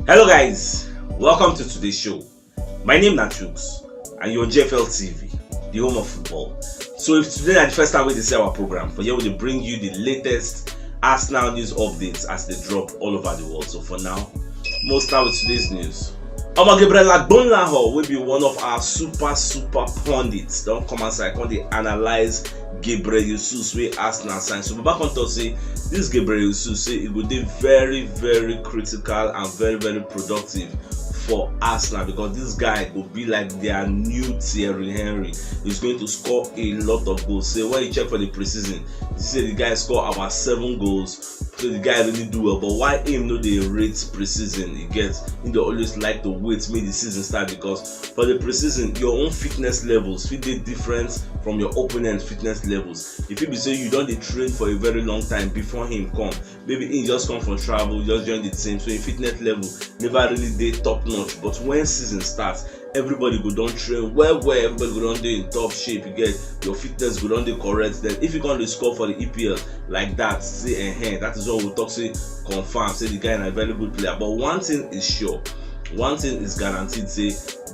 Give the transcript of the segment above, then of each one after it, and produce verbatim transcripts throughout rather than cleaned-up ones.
Hello guys, welcome to today's show. My name na Chooks and you're on G F L T V, the home of football. So if today na the first time wey you dey see our program, for here we dey bring you the latest Arsenal news updates as they drop all over the world. So for now, we'll start with today's news. Omo, Gabriel Agbonlahor, wey be one of our super super pundits, don come outside come dey analyse Gabriel Jesus wey Arsenal sign. So Baba come talk say this Gabriel Jesus say e go dey very very critical and very very productive for Arsenal, because this guy go be like their new Thierry Henry. He's going to score a lot of goals. Say when you check for the preseason, you see say the guy score about seven goals. So the guy really do well, but why him no dey rate preseason? You get, him dey always like to wait make the season start, because for the preseason your own fitness levels fit dey different from your opponent fitness levels. E fit be say you don dey train for a very long time before him come. Maybe he just come from travel, just join the team, so him fitness level never really dey top notch. But when season start, everybody go don train well well, everybody go don dey in top shape. You get, your fitness go don dey correct. Then if you come dey score for the E P L like that, say, eh, that is what we talk say confirm say the guy na very good player. But one thing is sure, one thing is guaranteed, say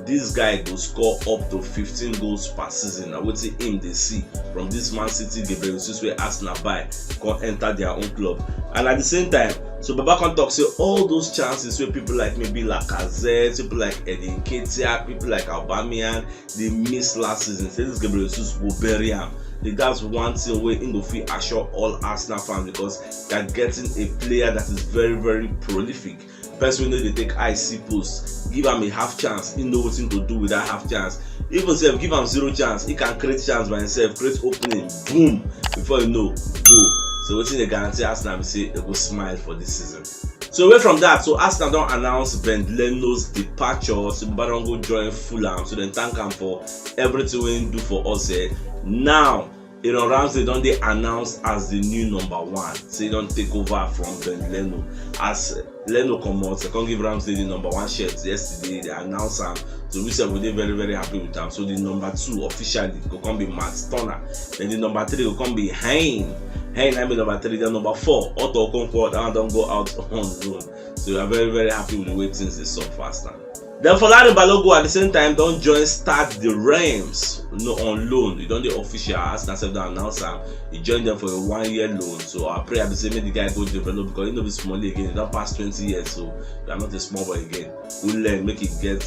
this guy go score up to fifteen goals per season. Na wetin him dey see from this Man City Gabriel Jesus wey Arsenal buy come enter their own club. And at the same time, so Baba come talk say all those chances wey people like maybe Lacazette, people like Eddie Nketiah, people like Aubameyang, they miss last season, say this Gabriel Jesus go bury am. That's one thing wey him go fit assure all Arsenal fans, because they are getting a player that is very very prolific. Person wey no dey take eye see post, give am a half chance, he know wetin to do with that half chance. Even sef, give am zero chance, he can create chance by himself, create opening, boom, before you know, goal. So wetin dey guarantee Arsenal be say they go smile for this season. So away from that, so Arsenal don announce Ben Leno's departure. So Baba don go join Fulham. So dem thank am for everything wey he do for us. Eh. Now, Aaron Ramsey don dey announced as the new number one. Say he don take over from Ben Leno. As Leno comot, they come give Ramsey the number one shirt yesterday. They announce am. So we sef we dey very very happy with am. So the number two officially go come be Matt Turner. Then the number three go come be Hein. Hein na be number three. Then number four, Otto Okonkwo. That one don go out on loan. So we are very very happy with the way things dey sup for Arsenal. Then Folarin Balogun at the same time don join Stade de Reims, no, on loan. E don dey official. Arsenal sef don announce am. He join them for a one year loan. So our prayer be say make the guy go develop, because he no be small again. He don pass twenty years, so you are not a small boy again. We learn, make he get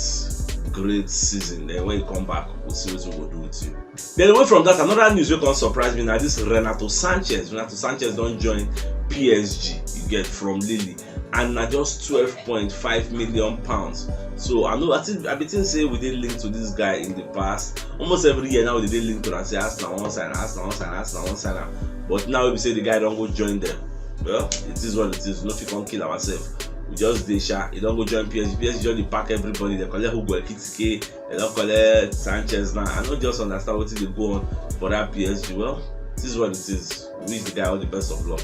great season. Then when he come back, we'll see what we go do with you. Then away from that, another news wey come surprise me na this Renato Sanches. Renato Sanches don join P S G. You get, from Lille, and na just twelve point five million pounds. So I know, I think, I be think say we dey linked to this guy in the past. Almost every year now we dey linked to am, say Arsenal wan sign, Arsenal wan sign, Arsenal wan sign am. But now we be say the guy don go join them. Well, it is what it is. No fit come kill ourselves. We just dey sha. He don go join P S G. P S G just dey pack everybody. They collect Hugo Ekitike. They don collect Sanches now. I no just understand wetin dey go on for that P S G. Well, this is what it is. We wish the guy all the best of luck.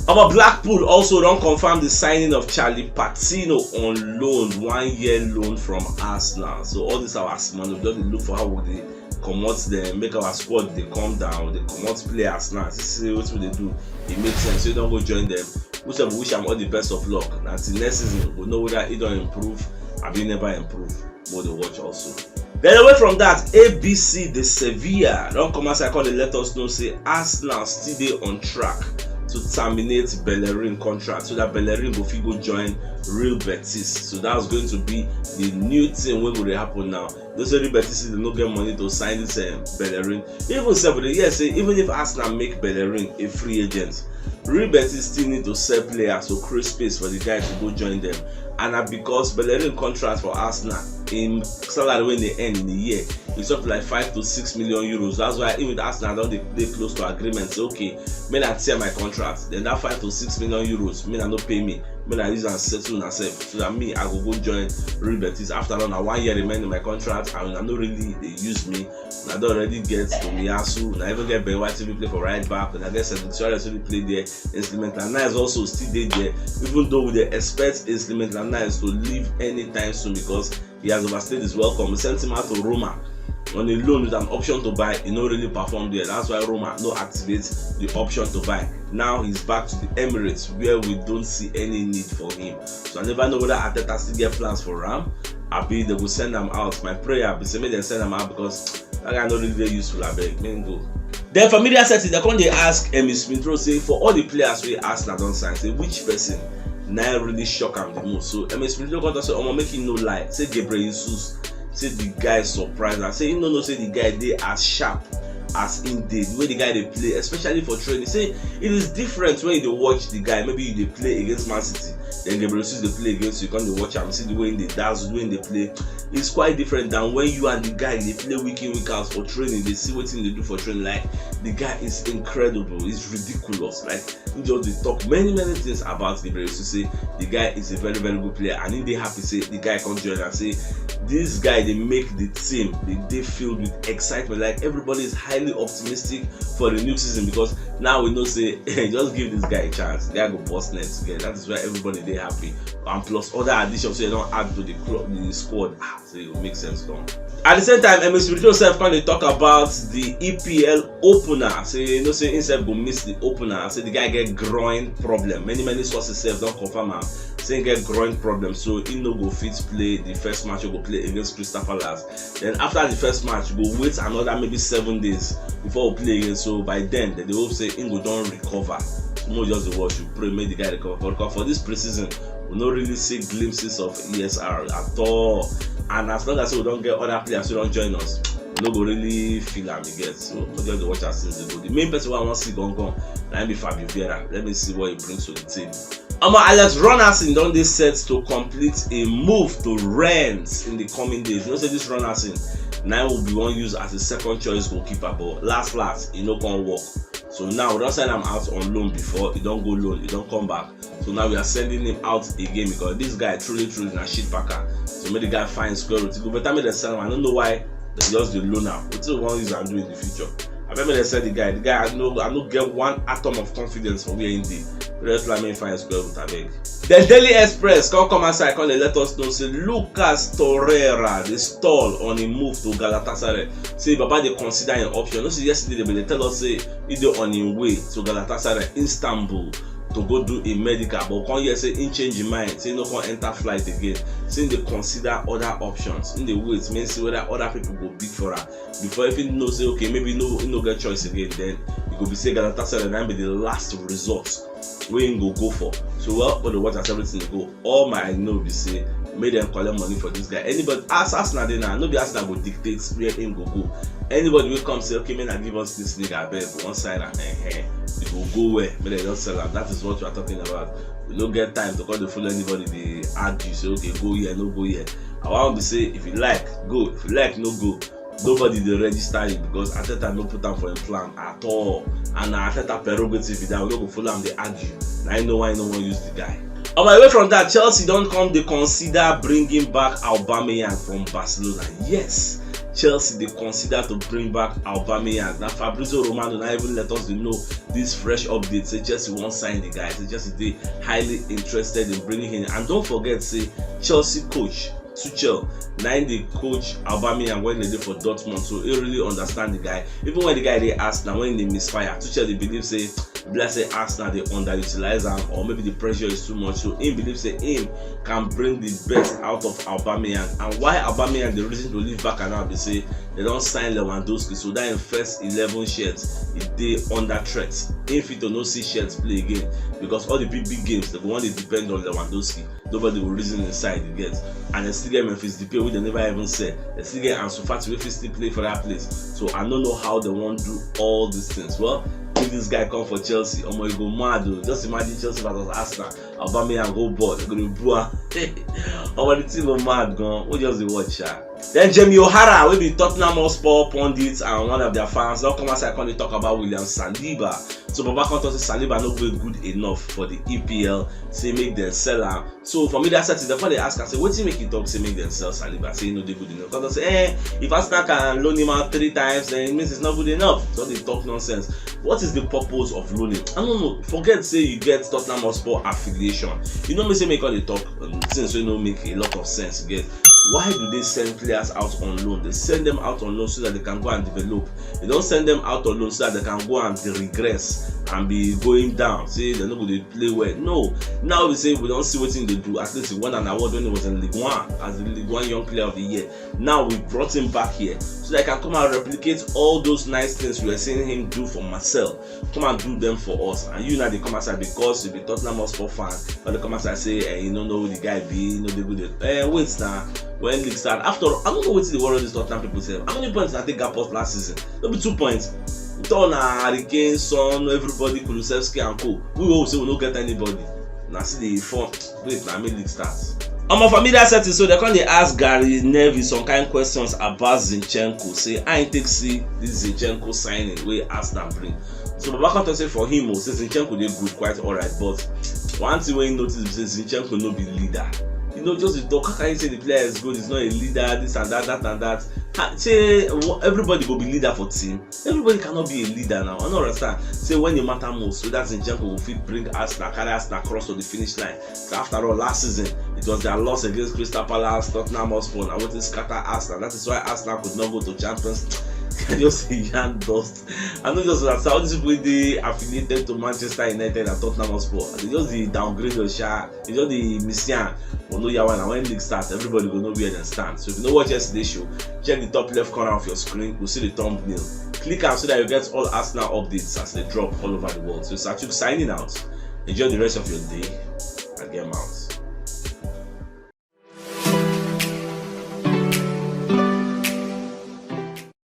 Omo, Blackpool also don confirm the signing of Charlie Patino on loan, one year loan from Arsenal. So all this our small, we just dey look for how we dey comot them, make our squad dey come down, dey comot players now. See say wetin we dey do, e make sense. So you don go join them. We sef wish am all the best of luck. Na till next season, we know whether he don improve abi never improve. More dey watch also. Then away from that, A B C de Sevilla don come outside come dey let us know say Arsenal still dey on track to terminate Bellerin contract, so that Bellerin go fit go join Real Betis. So that's going to be the new thing wey go dey happen now. Those Real Betis, they no get money to sign this, um, Bellerin. Even sef, we dey hear say even if Arsenal make Bellerin a free agent, Real Betis still need to sell players to create space for the guy to go join them. And na because Bellerin contract for Arsenal, him salary wey dey earn in a year, is up like five to six million euros. That's why even Arsenal don dey dey close to agreement. Say, okay, make I tear my contract. Then that five to six million euros, make I no pay me. Make I use am settle myself, so that me, I go go join Real Betis. After all, na one year remain in my contract, and I no really dey use me. I don already get Tomiyasu, I even get Ben White to play for right back, and I get Cedric Soares to play there. Instrument and Nice also still dey there, even though we dey expect Instrument and Nice to leave anytime soon because he has overstayed his welcome. We sent him out to Roma on a loan with an option to buy. He no really perform there. That's why Roma no activate the option to buy. Now he's back to the Emirates, where we don't see any need for him. So I never know whether Arteta still get plans for am. Abi they go send am out. My prayer be say make dem send am out, because that guy no really dey useful. Abeg, make him go. Then for media setting, they come dey ask Emile Smith Rowe say, for all the players wey Arsenal don sign, say which person na really shock am the most. So Emile Smith Rowe come talk say, omo, make him no lie, say Gebre Jesus, say the guy surprise am, say he no know say the guy dey as sharp as him dey, the way the guy dey play, especially for training. Say it is different when you dey watch the guy. Maybe you dey play against Man City, then Gebre Jesus dey play against you, you come dey watch am, see the way he dey dazzle, the way he dey play. It's quite different than when you and the guy dey play week in, week out for training, dey see wetin he dey do for training. Like, the guy is incredible, it's ridiculous. Like, he just dey talk many, many things about Gebre Jesus, say the guy is a very, very good player, and he dey happy say the guy come join am, say this guy dey make the team dey dey filled with excitement. Like, everybody is highly optimistic for the new season, because now we know say just give this guy a chance, the guy go burst net together. That is why everybody dey happy, and plus other additions wey dem don add to the club, the squad. Ah, so it go make sense come. At the same time, Emile Smith Rowe sef come dey talk about the E P L opener. Say, you know, say himself go miss the opener. Say the guy get groin problem. Many, many sources sef don confirm am, say he get groin problem, so he no go fit play the first match wey go play against Crystal Palace. Then after the first match, go wait another maybe seven days before we play again. So by then, dem dey hope say he go don recover. So make we just dey watch, we pray make the guy recover. But because for this preseason, we no really see glimpses of E S R at all. And as long as we don get other players wey don join us, we no go really feel am again. So we just dey watch as things dey go. The main person wey I wan see gangan na him be Fabio Vieira. Let me see what he brings to the table. Omo, Alex Runarsson don dey set to complete a move to Rennes in the coming days. You know say this Runarsson na him we be wan use as a second choice goalkeeper, but last last, e no come work. So now we don sign am out on loan before, e don go loan, e don come back. So now we are sending him out again, because this guy truly, truly na shit packer. So make the guy find square root. E go better make dem sell am. I no know why dem just dey loan am. Wetin we wan use am do in the future? Abeg, make dem sell the guy. The guy, I no, I no get one atom of confidence for where he dey. Just let me find square root, abeg. The Daily Express come come outside, come dey let us know say Lucas Torreira dey stall on him move to Galatasaray. Say Baba dey consider him option. No, say yesterday dem bin dey tell us say he dey on him way to Galatasaray, Istanbul, to go do a medical, but come hear say he change him mind, say he no come enter flight again. Say he dey consider other options. He dey wait, make see whether other people go bid for am before, if he know say, okay, maybe no, he no get choice again, then e go be say Galatasaray na be the last resort wey he go go for. So, well, we dey watch as everything dey go. All my I know be say make dem collect money for this guy. Anybody, as Arsenal dey now, no be Arsenal go dictate where him go go. Anybody wey come say, okay, make una give us this nigga, abeg, we wan sign am, eh, eh, e go go where? Make dem just sell am. That is what we are talking about. We no get time to come dey follow anybody dey argue say, okay, go here, no go here. I wan be say, if you like, go. If you like, no go. Nobody dey register you, because Arteta no put am for him plan at all. And na Arteta prerogative be that. We no go follow am dey argue. Na him know why he no wan use the guy. On my way from that, Chelsea don come dey consider bringing back Aubameyang from Barcelona. Yes, Chelsea dey consider to bring back Aubameyang. Na Fabrizio Romano na even let us dey know this fresh update, say Chelsea wan sign the guy. Say Chelsea dey highly interested in bringing him. And don't forget say Chelsea coach Tuchel na him dey coach Aubameyang when he dey for Dortmund, so he really understand the guy. Even when the guy dey Arsenal, when he misfire, Tuchel dey believe say, be like say Arsenal dey underutilize am, or maybe the pressure is too much. So he believe say him can bring the best out of Aubameyang. And why Aubameyang dey reason to leave Barca now be say dem don sign Lewandowski, so that him first eleven shirt, e dey under threat. Him fit to no see shirt play again, because all the big, big games, dem go wan dey depend on Lewandowski. Nobody go reason inside, you get. And dem still get Memphis Depay wey dem never even sell. Dem still get Ansu Fati wey fit still play for that place. So I no know how dem wan do all these things. Well, if this guy come for Chelsea, omo, you go mad o. Just imagine Chelsea versus Arsenal. Aubameyang go ball, dem go dey boo am. Omo, the thing go mad gan. We just dey watch, sha. Then Jamie O'Hara, wey be Tottenham Hotspur pundit and one of their fans, don come outside come dey talk about William Saliba. So Baba come talk say Saliba no go good enough for the E P L, say make dem sell am. So for media setting, dem come dey ask am say wetin make you talk say make dem sell Saliba, say he no dey good enough. Come talk say, eh, if Arsenal can loan him out three times, then it means it's not good enough. So dey talk nonsense. What is the purpose of loaning? I don't know. Forget say you get Tottenham Hotspur affiliation. You know me say make all dey talk um, things wey no make a lot of sense. You get, why do they send players out on loan? They send them out on loan so that they can go and develop. They don't send them out on loan so that they can go and regress and be going down, say dem no go dey play well. No, now we say we don see wetin dey do. At least he won an award when he was in Ligue One as the Ligue One Young Player of the Year. Now we brought him back here so that he can come and replicate all those nice things we were seeing him do for Marseille. Come and do them for us. And you now dey come outside because you be Tottenham Hotspur fan. But they come outside say, eh, you no know who the guy be, you know they go there. Eh, wait now. When league start, after all, I don't know wetin dey worry these Tottenham people sef. How many points I take Gakpo last season? No be two points. Turn na Harry Kane, Son, everybody, Kulusevski and co. We always say we no get anybody. Na see the form. Wait, na me league start. I'm a familiar setting, so they come dey ask Gary Neville some kind questions about Zinchenko. Say I take see this Zinchenko signing wey Arsenal bring. So Baba come talk say for him, o, say Zinchenko dey good, quite alright. But one thing wey he notice be say Zinchenko no be leader. You know, just dey talk. How can you say the player is good? He's not a leader. This and that, that and that. Ha, say wha- everybody go be leader for team. Everybody cannot be a leader now. I don't understand. Say when the matter most, so that's Zinchenko will fit bring Arsenal, carry Arsenal cross to the finish line. So after all, last season it was their loss against Crystal Palace, Tottenham Hotspur, and wetin scatter Arsenal. That is why Arsenal could not go to Champions. Can you see Jan Dust? I know just that all these people dey affiliated to Manchester United and Tottenham Hotspur. They just dey downgrade your share. They just dey messiah. But no yawa na when league start, everybody go know where dem stand. So if you no watch yesterday show, check the top left corner of your screen. You see the thumbnail. Click am so that you get all Arsenal updates as they drop all over the world. So Sachuk signing out. Enjoy the rest of your day and get out.